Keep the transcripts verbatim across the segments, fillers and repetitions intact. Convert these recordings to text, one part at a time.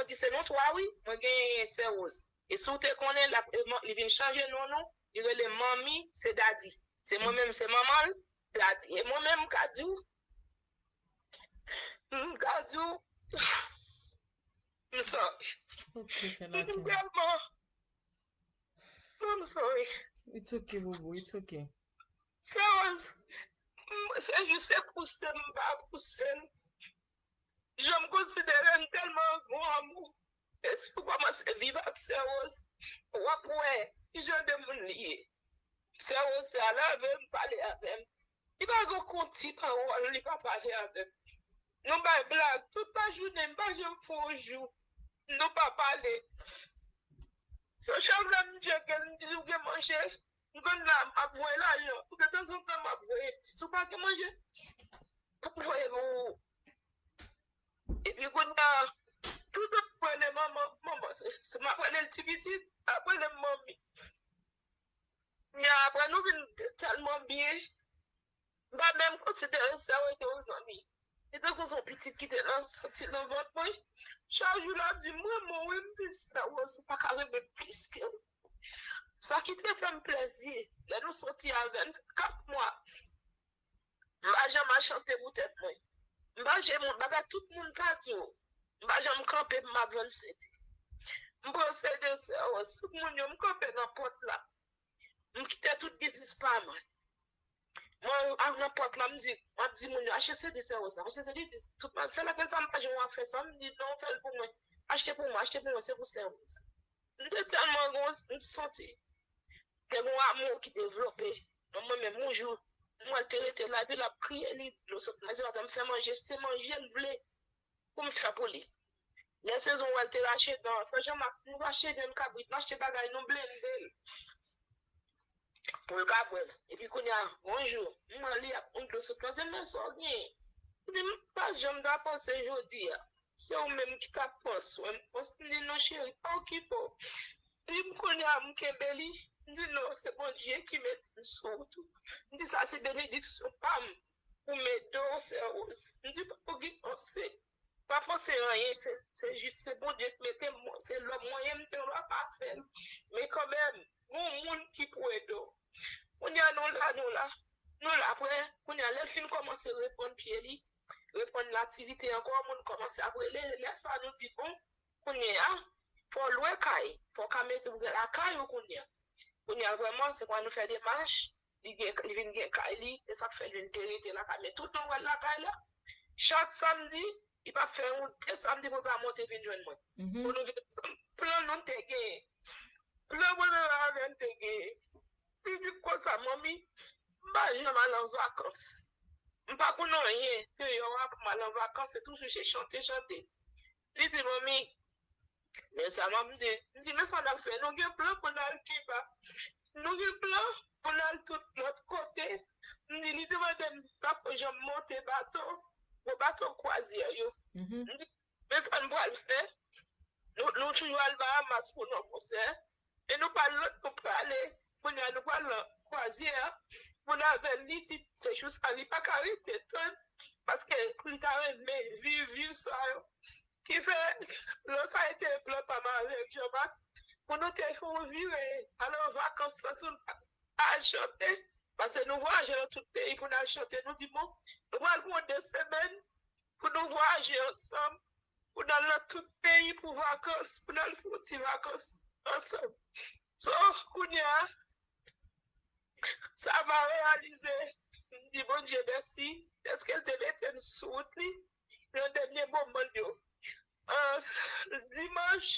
di se nou twa wi, mwen genyen sè Rose. E si w te konnen, l ap, li vin chanje non nou, li rele manmi, se dadi. Se mwen menm, se manman l, dadi. E mwen menm, m ka di w, m ka di w, m sorry. Ok, sè Laken. M tèlman, I'm sorry. It's ok, bobo, it's ok. Sè Rose, m- se jis se pouse m pa pouse l. Jan m konsidere m tèlman gon amou. E si w kòmanse viv ak sè Rose, w ap wè ki jan de moun li ye. Sè Rose te ale avè m, pale avè m. Li pa gen yon ti pawòl, li pa pale avè m. Nou bay blag tout lajounen, m pa janm fè yon jou. Nou pa pale. Se chak lè m tcheke l, m di ou gen manje. M konn la, m ap voye lajan. Tanzantan, m ap voye ti. Si w pa gen manje, pou m voye pou ou. Epi kounye a, tout lè m rele manman, manman, se, se m ap rele l ti pitit, ap rele m manmi. Men apre nou vin tèlman byen, m pa menm konsidere sè Rose te yon zanmi. Li tankou se yon pitit ki te nan, soti nan vant mwen. Chak jou l ap di m renmen w wi, m di sè Rose ou pa ka renmen m plis ke ou. Sa ki te fè m plèzi, lè nou soti a vennkat mwa, m pa janm al chante pou tèt mwen. M pa janm, bagay tout moun ka di w, m pa janm kanpe pou m ap vann C D. M pran C D sè Rose, tout moun yo, m kanpe nan pòt la. M kite tout biznis pa mwen. Mwen al nan pòt la, m di, m ap di moun yo, achte C D sè Rose la, achte C D, di, tout moun, sè Laken sa m pa janm ap fè sa, m di, non, fè l pou mwen. Achte pou mwen, achte pou mwen, se pou sè Rose. M te tèlman gon, m santi. Te gon amou ki devlope nan mwen menm yon jou. M wè l te rete la, epi l ap kriye, li, dlo sot nan je l, m fè manje, se manje l vle pou m fè pou li. Lè sezon wè l te rache dan, frè Jean Marc, nou rache vyann kabrit, nou achte bagay, nou blende l pou l ka bwè l. Epi kounye a, yon jou, m wè li ap yon dlo sot nan je l, men sa w genyen? M di, m pa janm ta panse jodi a se ou menm ki t ap pran swen m. M di, non, cheri, pa okipe w. Li di m kounye a, m kenbe li. M di, non, se Bondye ki mete m sou ou tou. M di, sa se benediksyon pa m pou m ede w, sè Rose. M di, pa okipe w, se Pa panse anyen, se, se jis se Bondye k mete m, se lòm mwen ye, m te lwa pa fè l. Men kanmenm, gon moun ki pou ede w. Kounye a nou la, nou la. Nou la, apre, kounye a lè l fin kòmanse reprann pye li, reprann aktivite ankò, moun kòmanse ap rele, lè sa nou di bon, kounye a, fò w lwe kay, fò w ka mete w lakay ou kounye a. Kounye a vrèman, se kwa nou fè demach, li gen, li vin gen kay li, e sa k fè l vin te rete lakay. Men toutan w wè l lakay la, chak samdi, li p ap fè yon de samdi pou l pa monte vin jwenn mwen. Pou nou vin ansanm. Plan nou te genyen. Plan mwen menm avè l te genyen. Li di m konsa, manmi, m pa janm al an vakans. M pa konn anyen deyò a pou m al an vakans, se toujou se chante, chante. Li di, manmi, men sa m ap di, m di, men sa n ap fè, nou gen plan pou n al Kiba. Nou gen plan pou n al tout lòt kote. M di, li te mande m pa ko janm monte bato, gwo bato kwazyè yo. M di, men sa n pral fè, nou, nou toujou al Bahamas pou nou konsè. E nou pral lòt, nou prale, kounye a nou pral nan kwazyè a, moun avè l, li di, se jou sa, li pa ka rete tann, paske li ta renmen viv, viv sa yo. Ki fè, lè sa a te plan pa m avèk Jean Marc, pou nou te fè yon vire, al an vakans san sou al chante, paske nou vwayaje nan tout peyi pou n al chante, nou di, bon, nou pral pran de semèn pou nou vwayaje ansanm, pou n al nan tout peyi pou vakans, pou n al fè yon ti vakans ansanm. So, kounye a, sa m a reyalize, m di Bondye mèsi, dèske l te mete m sou wout li nan dènye moman l yo. An, dimanch,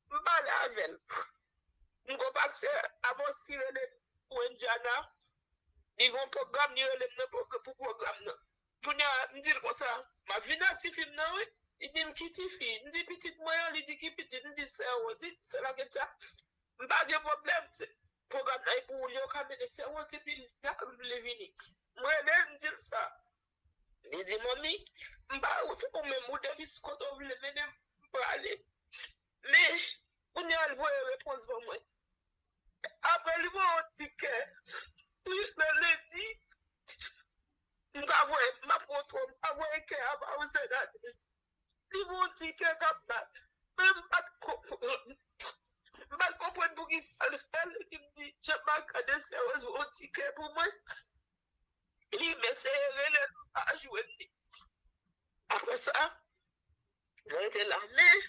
m pale avè l. M gon pastè Amos ki rele m pou Indiana. Li gon pwogram, li rele m nan pwog-, pou pwogram nan. Kounye a, m di l konsa, m ap vin ak tifi m nan, wi. Li di m, ki tifi? M di, pitit mwen an. Li di, ki pitit? M di, sè Rose. Li di, sè Laketya, m pa gen pwoblèm. Se, pwogram nan e pou ou, li yo ka mennen sè Rose, epi li, li vini. M rele l, m di l sa. Li di, manmi, m pa, se ou menm, ou depi kote w vle mennen m, m prale. Men, kounye a, l voye repons ban mwen. Apre li voye yon ti kè. Li, nan lendi, m ka voye, m ap montre w, m ka voye kè a ba ou, sè Nadège. Li voye yon ti kè k ap bat. Men Sa l fè l, li di, Jean Marc, gade sè Rose voye yon tikè pou mwen. Li eseye rele l, m pa jwenn li. Apre sa, mwen rete la. Men,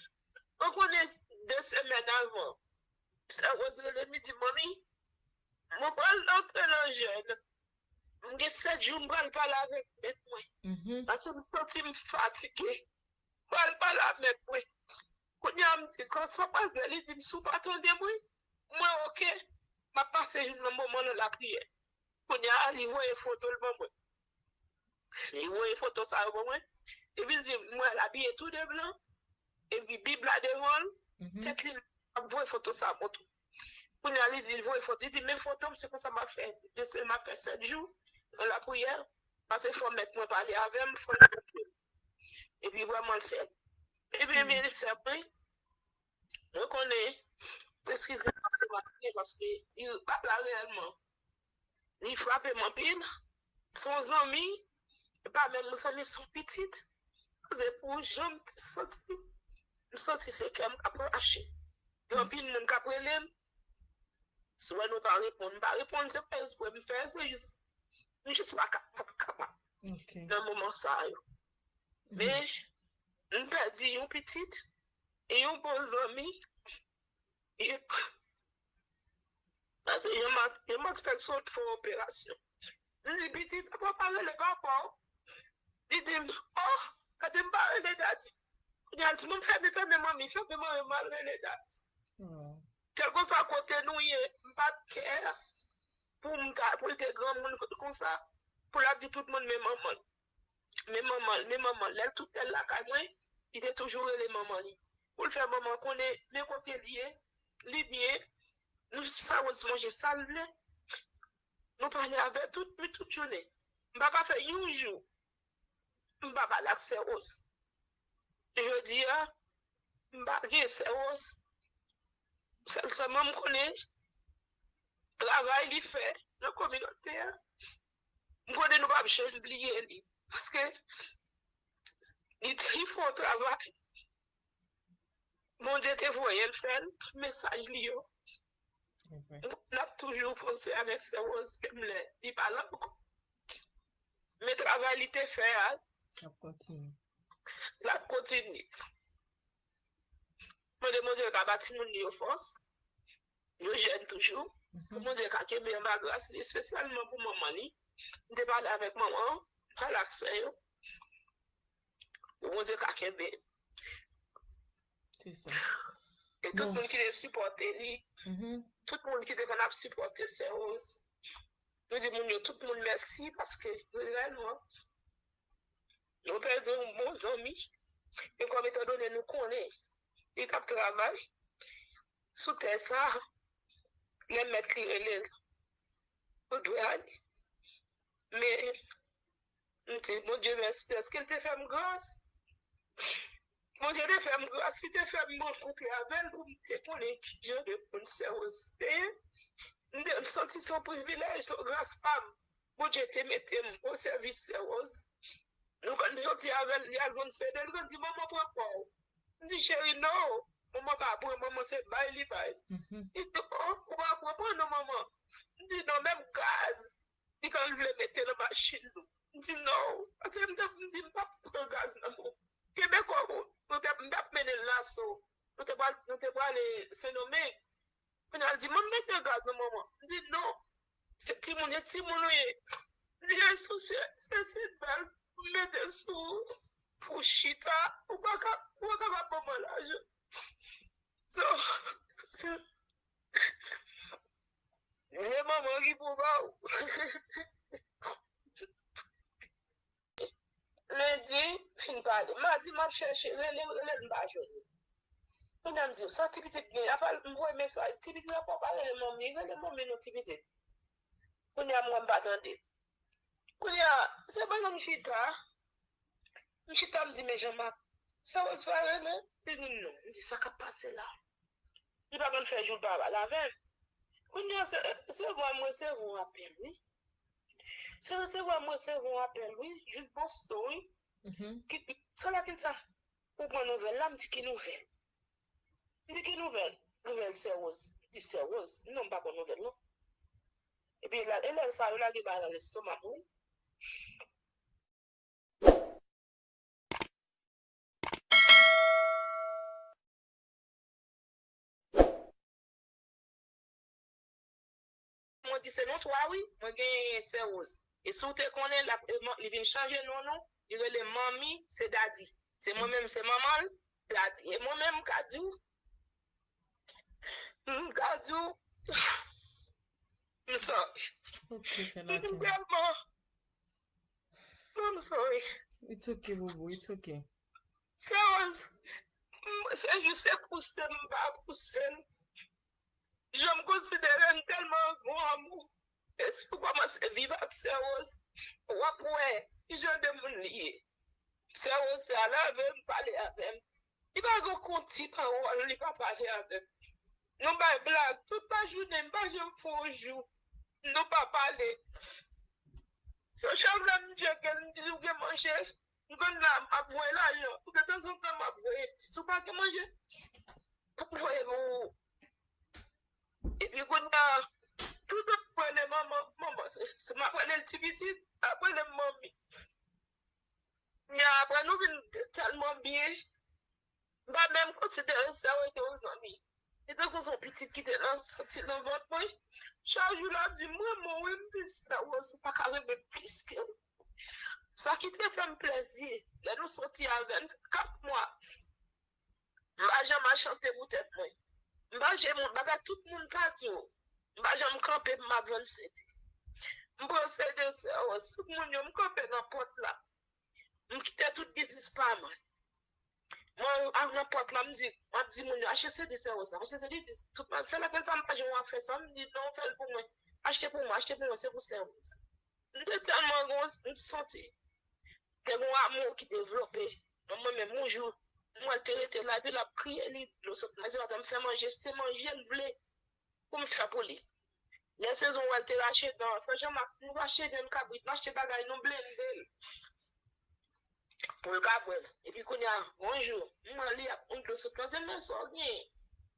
mwen konnen de semèn avan, sè Rose rele m, li di, Manmi, mwen pral antre nan jèn. M gen sèt jou, m pral pale avèk mèt mwen. Paske m santi m fatige. M pral pale a mèt mwen. Kounye a, m di, Kòman sa pral fè? Li di m, Si w pa tande mwen, mwen oke. M ap pase joun nan moman nan lapriyè. Kounye a, li voye foto l ban mwen. Li voye foto sa yo ban mwen. Epi l di m, Mwen, l abiye tou de blan. Epi Bib la devan l. Tèt li, l ap voye foto sa ban tou. Kounye a, li di, l voye foto. Li di, Men foto m, se konsa m ap fè. Depi m ap fè sèt jou nan lapriyè. Paske fò mèt mwen pale avè m, fò l montre m. Epi vrèman l fè l. Ebyen, byen sè mwen, mwen konnen, eskize m pase m ap kriye paske li pa la reyèlman. Li frape m anpil. Se yon zanmi, e pa menm yon zanmi, se yon pitit. Se pou jan m te santi, m santi se kè m k ap rache. Gen anpil moun k ap rele m, si w wè nou pa reponn, m pa reponn, se pa espre m fè, se jis, m jis pa ka, pa kapab nan moman sa yo. Men, m pèdi yon pitit e yon bon zanmi. E, paske Jean Marc, Jean Marc fèk sot fè yon operasyon. M di, Pitit, apa w pa rele papa w? Li di m, Oh, gade m pa rele dadi. Kounye a l di, Mwen, fèmen, fèmen, manmi, fèmen, manmi, m al rele dadi. Kèlkeswa kote nou ye, m pa t kè pou m ta, pou l te granmoun konsa, pou l ap di tout moun, Men manman l, men manman l, men manman l. Lè l tout lè l lakay mwen, li te toujou rele manman li. Pou l fè manman konnen, men kote l ye, li byen, nou sa Rose manje sa l vle. Nou pale avè l tout, tout jounen. M pa ka fè yon jou m pa pale ak sè Rose. Jodi a, m pa gen sè Rose. Sèl, sèlman m konnen travay li fè nan kominote a. M konnen nou p ap janm bliye li. Paske li te fè yon travay. Bondye te voye l fè l, tout mesaj li yo. N ap toujou panse avèk sè Rose, menm lè li pa la ankò. Men travay li te fè a, l ap kontinye. L ap kontinye. Mande Bondye ka ba timoun li yo fòs. Yo jèn toujou. Pou Bondye ka kenbe anba gras li, espesyalman pou manman li. M te pale avèk manman, m pale ak sè yo. Pou Bondye ka kenbe. Se sa. E tout moun ki te sipòte li, tout moun ki te konn ap sipòte sè Rose, nou di moun yo, tout moun mèsi, paske reyèlman, nou pèdi yon bon zanmi. E kòm etandone nou konnen li t ap travay sou tè sa, lè mèt li rele l, ou dwe ale. Men, m di, Bondye mèsi, dèske l te fè m gras. Bondye te fè m gras, li te fè m rankontre avè l pou m te konnen ki jan de moun sè Rose te ye. M te, m santi se yon privilèj, se yon gras pa m. Bondye te mete m o sèvis sè Rose. Nou konn soti avè l, li al jwenn sede, li konn di, Manman pran pa w. M di, Cheri, non, manman pa pran, manman se bay li bay. Li di, Oh, ou pa pran, pran non, manman. M di, Non, menm gaz, li konn vle mete nan machin nou. M di, Non, paske m te, m di, M p ap pran gaz nan men w. Kenbe kò w, nou te, m t ap mennen l Naso. Nou te pral, nou te prale Sendomeng. Kounye a l di, Manman, mete gaz nan manman. M di, Non, se timoun, se timoun ou ye. M di, Jesús, se, se, se bèl pou m mete sou ou, pou w chita, ou pa ka, ou pa kapab ban mwen lajan. So, se manman ki pou ba w. Lendi, fin pale. Madi, m ap chèche, rele, rele, m pa jwenn li. Kounye a m di, Sa ti pitit gen? Apa m voye mesaj, ti pitit la pa rele manmi, rele manmi non ti pitit. Kounye a m wè m pa tande. Kounye a, se pandan m chita, m chita, m di, Men Jean Marc, sè Rose pa rele? Li di m, Non. M di, Sa k ap pase la? Li pa konn fè jou l pa pale avè m. Kounye a, se, se vwa m resevwa yon apèl, wi. Se resevwa m resevwa yon apèl, wi. Jis Boston, wi. Ki, se la ki di sa, Ou pran nouvèl la? M di, Ki nouvèl? M di, Ki nouvèl? Nouvèl sè Rose. di sè Rose, non, m pa bon nouvèl, non. Epi, la, e lè sa, yo lage bagay nan lestoma m, wi. Mwen di se nou twa wi, mwen genyen sè Rose. E si w te konnen, l ap, e man- li vin chanje non nou, li rele Manmi, se Dadi. Se mwen menm, se manman l, Dadi. E mwen menm, m ka di w, m ka di w, m sorry. Ok, sè Laken. M tèlman, I'm sorry. It's okay, boubou, it's okay. Sè Rose, m- se jis se pouse m pa pouse l. Jan m konsidere m tèlman gon amou. E si w kòmanse viv ak sè Rose, w ap wè jan de moun li ye. Sè Rose te al avè m, pale avè m. Li pa gen yon ti pawòl, li pa pale avè m. Nou bay blag, tout lajounen, m pa janm fè yon jou. Nou pa pale. Se chèf la m tcheke, m di, "Ou gen manje?" M konn la, m ap voye lajan. Poutan tanzantan, m ap voye ti. Si w pa gen manje, m ap voye pou ou. Epi kounye a, tout an m ap rele manman, manman, se, se m ap rele l ti pitit, m ap rele m manmi. Men apre nou vin tèlman byen, m pa menm konsidere sè Rose te yon zanmi. Li tankou se yon pitit ki te nan, soti nan vant mwen. Chak jou l ap di m, "M renmen w wi." M di, "Sè Rose, ou pa ka renmen m plis ke m." Sa ki te fè m plèzi, lè nou soti avè l, kat mwa, m pa janm al chante pou tèt mwen. M pa janm, bagay tout moun ka di w, m pa janm kanpe pou m ap vann C D. M pran C D sè Rose, tout moun yo, m kanpe nan pòt la. M kite tout biznis pa mwen. Mwen al nan pòt la, m di, m ap di moun yo, "Achte C D sè Rose la, achte C D," di, tout moun, se lè sa m pa janm ap fè sa, m di, "Non, fè l pou mwen. Achte pou mwen, achte pou mwen, se pou sè Rose." M te tèlman gon, m santi, te gon amou ki devlope nan mwen menm yon jou. M wè l te rete la, epi l ap kriye, li, dlo sot nan je l, m fè manje, se manje l vle pou m fè pou li. Lè sezon wè l te rache dan, fè Jean Marc, nou rache vyann kabrit, nou achte bagay, nou blende l pou l ka bwè l. Epi kounye a, yon jou, m wè li ap yon dlo sot nan je m, men sa w gen?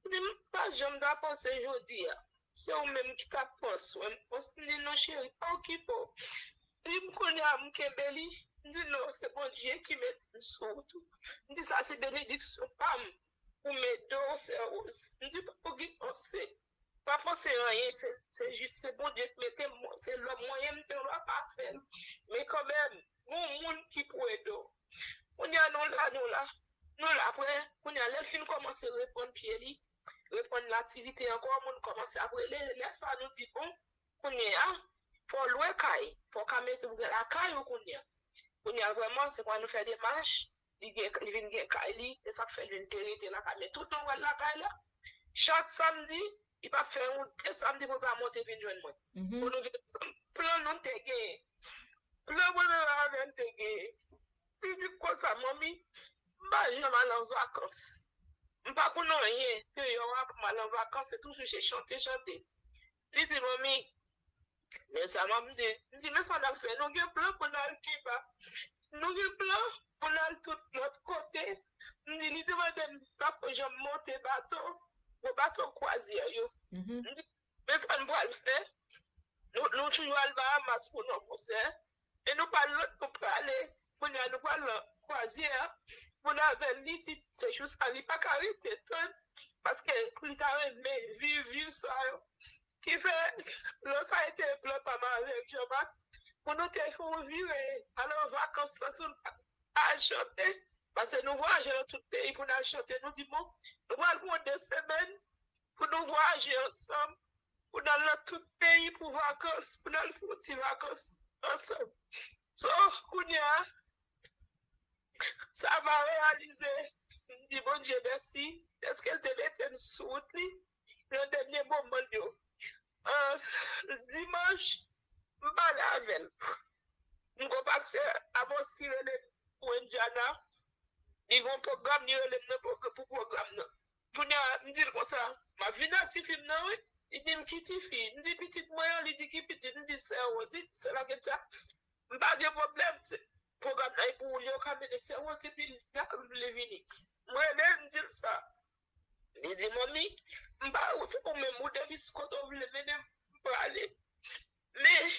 Li di, "M pa janm ta panse jodi a se ou menm ki t ap pran swen m." M di, "Non, cheri, pa okipe w." Li di, "M kounye a, m kenbe li." M di, "Non, se Bondye ki mete m sou wout ou." M di, "Sa se benediksyon pa m pou m ede w, sè Rose." M di, "Pa okipe w, se pa panse anyen, se, se jis se Bondye k mete m, se lòm mwen ye, m te lwa pa fè l. Men kanmenm, gon moun ki pou ede w." Kounye a, nou la, nou la. Nou la, apre, kounye a, lè l fin kòmanse reprann pye li, reprann aktivite ankò, moun kòmanse ap rele, lè sa nou di, "Bon, kounye a, fò w lwe kay, fò w ka mete w gen lakay ou kounye a." Kounye a, vrèman, se kwa nou fè demach, li gen, li vin gen kay li, e sa k fè l vin te rete lakay. Men tout tan w wè l lakay la, chak samdi, li pa fè yon de samdi pou l pa monte vin jwenn mwen. Mhm. Pou nou vin ansanm. Plan nou te genyen. Plan mwen menm avè l te genyen. Li di m konsa, "Manmi, m pa janm al an vakans. M pa konn anyen deyò a pou m al an vakans, se toujou se chante, chante." Li di, "Manmi, men sa m ap di." M di, "Men sa n ap fè, nou gen plan pou n al Kiba. Nou gen plan pou n al tout lòt kote." M di, li te mande m, "Pa ko janm monte bato, gwo bato kwazyè yo." Mhm. M di, "Men sa n pral fè, nou, nou toujou al Bahamas pou nan konsè, e nou pral lòt, nou prale, kounye a nou pral nan kwazyè a, pou n avè l." Li di, se jou sa, li pa ka rete tann, paske pou li ta renmen viv, viv sa yo. Ki fè, lò sa a te plan pa m avèk Jean Marc, pou nou te fè yon vire, al an vakans san sou al chante, paske nou vwayaje nan tout peyi pou n al chante. Nou di, "Bon, nou pral pran de semèn pou nou vwayaje ansanm, pou n al nan tout peyi pou vakans, pou n al fè yon ti vakans ansanm." So, kounye a, sa m a reyalize, m di Bondye mèsi, dèske l te mete m sou wout li, nan dènye moman l yo. An, dimanch, m pale avè l. M gon pastè Amos ki rele m pou Indiana. Li gon pwogram, li rele m nan pwog-, pou pwogram nan. Kounye a, m di l konsa, "M ap vin ak tifi m nan, wi." Li di m, "Ki tifi?" M di, "Pitit mwen an." Li di, "Ki pitit?" M di, "Sè Rose." Li di, "Sè Lakentia, m pa gen pwoblèm. Se pwogram nan e pou ou, li yo ka mennen Sè Rose, epi li vle vini." M rele l, m di l sa. Li di, "Manmi, m pa, se ou menm, ou depi sou kote w vle mennen m, m prale." Men,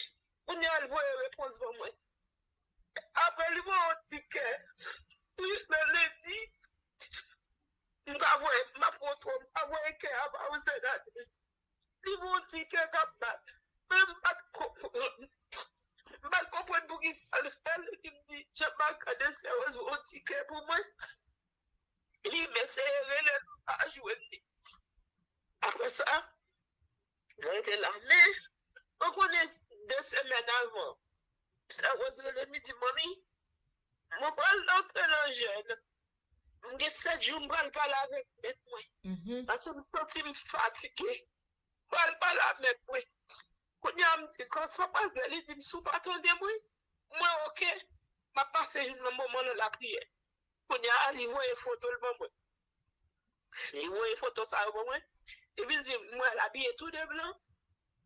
kounye a, l voye repons ban mwen. Apre, li voye yon ti kè. Li, nan lendi, m ka voye, m ap foto, m ka voye kè a ba ou, sè Nadège. Li voye yon ti kè k ap bat. Men m pa t konprann. M pa t konprann poukisa l fè l. Epi m di, "Jan m ap gade sè Rose voye yon ti kè pou mwen." Li eseye rele m, pa jwenn li. Apre sa, mwen rete la. Men, mwen konnen de semèn avan, sè Rose rele m, li di, "Manmi, mwen pral antre nan jèn. M gen sèt jou, m pral pale avèk mèt mwen. Paske m santi m fatige. M pral pale ak mèt mwen." Kounye a, m di, "Kòman sa pral fè?" Li di m, "Si w pa tande mwen, mwen oke. M ap pase yon moman nan lapriyè." Kounye a, li voye foto l ban mwen. Li voye foto sa yo ban mwen. Epi li di, "M wè l abiye tou de blan."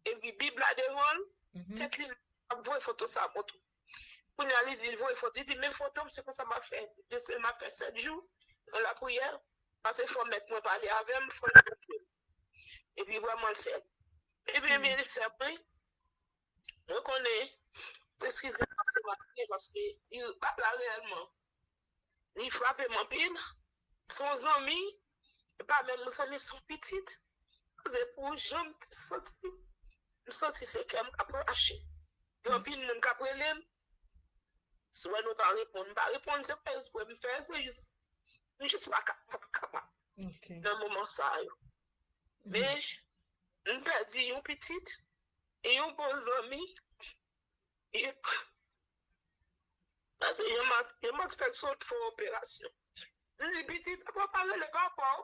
Epi Bib la devan l, tèt li ap voye foto sa ban tou. Kounye a, li di, li voye foto. Li di, "Men foto m, se konsa m ap fè. De se m ap fè sèt jou nan lapriyè. Paske fò mèt mwen pale avè m, fò l montre m." Epi vrèman l fè l. Epi, men, sè mwen, mwen konnen, eskize m, se m ap kriye paske li pa la reyèlman. Li frape m anpil. Se yon zanmi, e pa menm yon zanmi, se yon pitit. Se pou jan m te santi, m santi se kè m k ap rache. Gen anpil moun k ap rele m. Si w wè nou pa reponn, m pa reponn, se pa espre m fè, se jis, m jis pa ka, pa kapab nan moman sa yo. Men, m pèdi yon pitit, e yon bon zanmi, e, paske jan m a, jan m a fè l sot fè operasyon. M di, "Pitit, apa w pa rele papa w?"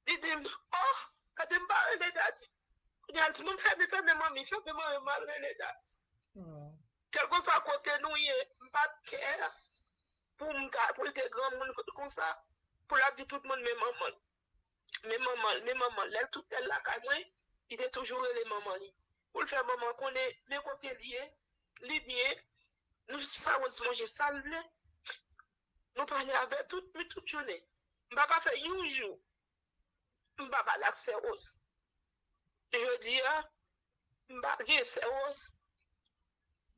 Li di m, "Oh, gade m pa rele dadi." Kounye a l di, "Bon, fèmen, fèmen manmi, fèmen manmi, m al rele dadi." Kèlkeswa kote nou ye, m pa t kè pou m ta, pou l te granmoun konsa, pou l ap di tout moun, "Men manman l, men manman l, men manman l." Lè l tout lè l lakay mwen, li te toujou rele manman li. Pou l fè manman konnen, men kote l ye, li byen, nou sa Rose manje sa l vle. Nou pale avè tout, men tout jounen. M pa ka fè yon jou m pa pale ak sè Rose. Jodi a, m pa gen sè Rose.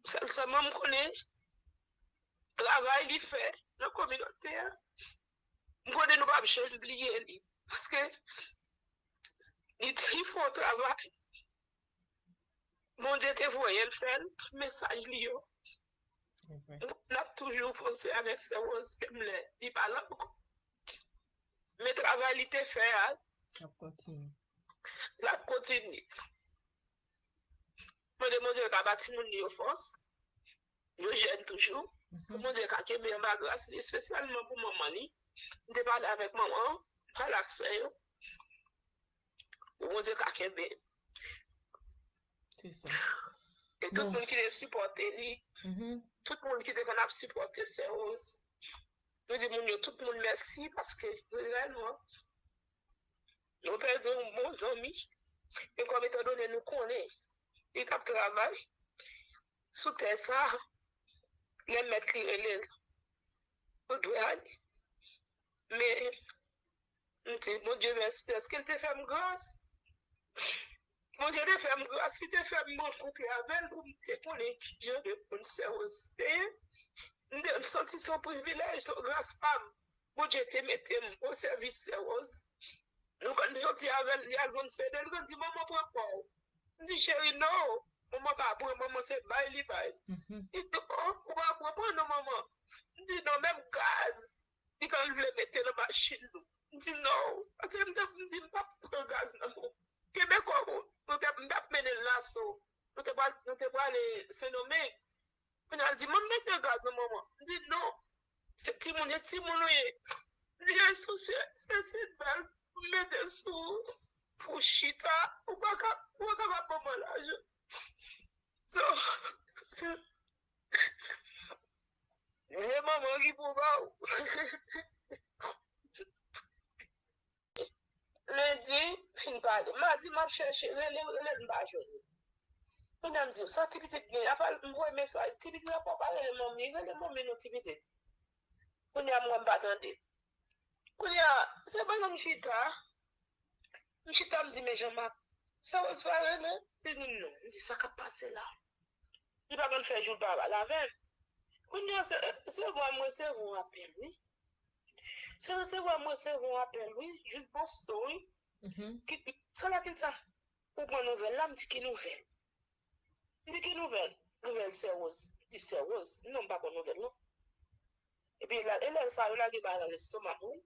Sèl, sèlman m konnen travay li fè nan kominote a. M konnen nou p ap janm bliye li. Paske li te fè yon travay. Bondye te voye l fè l, tout mesaj li yo. N ap toujou panse avèk sè Rose, menm lè li pa la ankò. Men travay li te fè a, l ap kontinye. L ap kontinye. Mande Bondye ka ba timoun li yo fòs. Yo jèn toujou. Pou Bondye ka kenbe anba gras li, espesyalman pou manman li. M te pale avèk manman an, pale ak sè yo. Pou Bondye ka kenbe. Se sa. E tout moun ki te sipòte li, tout moun ki te konn ap sipòte sè Rose, nou di moun yo, tout moun mèsi, paske reyèlman, nou pèdi yon bon zanmi. E kòm etandone nou konnen li t ap travay sou tè sa, lè mèt li rele l, ou dwe ale. Men, m di, Bondye mèsi, dèske l te fè m gras. Bondye te fè m gras, li te fè m rankontre avè l pou m te konnen ki jan de moun sè Rose te ye. M te, m santi se yon privilèj, se yon gras pa m. Bondye te mete m o sèvis sè Rose. Nou konn soti avè l, li al jwenn sè de l, li konn di, "Manman pran pa w." M di, "Cheri, non, manman pa pran, manman se bay li bay." Li di, "Oh, ou pa pran, pran non, manman." M di, "Non, menm gaz, li konn vle mete nan machin nou." M di, "Non." Paske m te, m di, "M p ap pran gaz nan men w. Kenbe kò w." Nou te, m t ap mennen l Laso. Nou te pral, nou te prale Sendomeng. Kounye a, l di, "Manman, mete gaz nan manman." M di, "Non. Se timoun, se timoun ou ye." M di, "Jesús, se, se, se bèl. M mete sou, pou chita. Ou pa ka, ou pa kapab ban mwen lajan." So, se manman ki pou ba w. Lendi, fin pale. Madi, m ap chèche, rele, rele, m pa jwenn li. Kounye a, m di, "Sa ti pitit gen?" Apa m voye mesaj, "Ti pitit apa w pa rele manmi? Rele manmi non, ti pitit." Kounye a, m wè m pa tande. Kounye a, se pandan m chita, M chita, m di, "Men Jean-Marc, Sè Rose pa renmen?" Li di, "Non." M di, "Sa k ap pase la?" Li pa konn fè jou l pa pale avè m. Kounye a, se, se vwa m resevwa yon apèl, wi. Se resevwa m resevwa yon apèl, wi. Jis boston, wi. Ki, sa la ki sa? Ou pran nouvèl la? M di, "Ki nouvèl?" M di, "Ki nouvèl?" "Nouvèl Sè Rose." M di, "Sè Rose? Non, m pa pran nouvèl, non." Epi la, e lè sa yo lage bagay nan lestoma m, wi.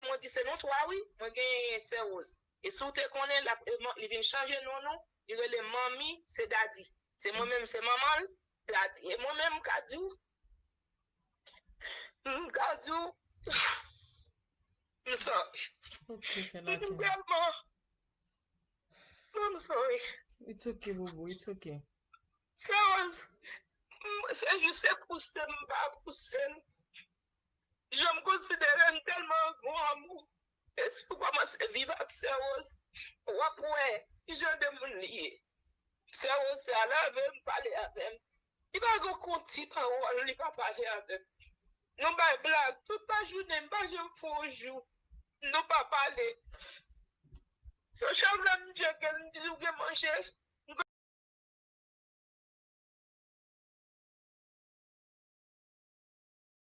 Mwen di, "Se nou twa, wi, mwen genyen Sè Rose. E si w te konnen, l ap, e man-, li vin chanje non nou, li rele Manmi, se Dadi. Se mwen menm, se manman l, Dadi. E mwen menm, m ka di w, m ka di w, m sorry. Ok, sè Lakin. M tèlman, I'm sorry. It's okay, boubou, it's okay. Sè Rose, m, se jis se pouse m pa pouse l. Jan m konsidere l tèlman gon amou. E si w kòmanse viv ak Sè Rose, w ap wè jan de moun li ye. Sè Rose te ale avè m, pale avè m. Li pa gen yon ti pawòl, li pa pale avè m. Nou bay blag, tout lajounen, m pa janm fè yon jou. Nou pa pale. Se chak lè m tcheke l, m di, "Ou gen manje?"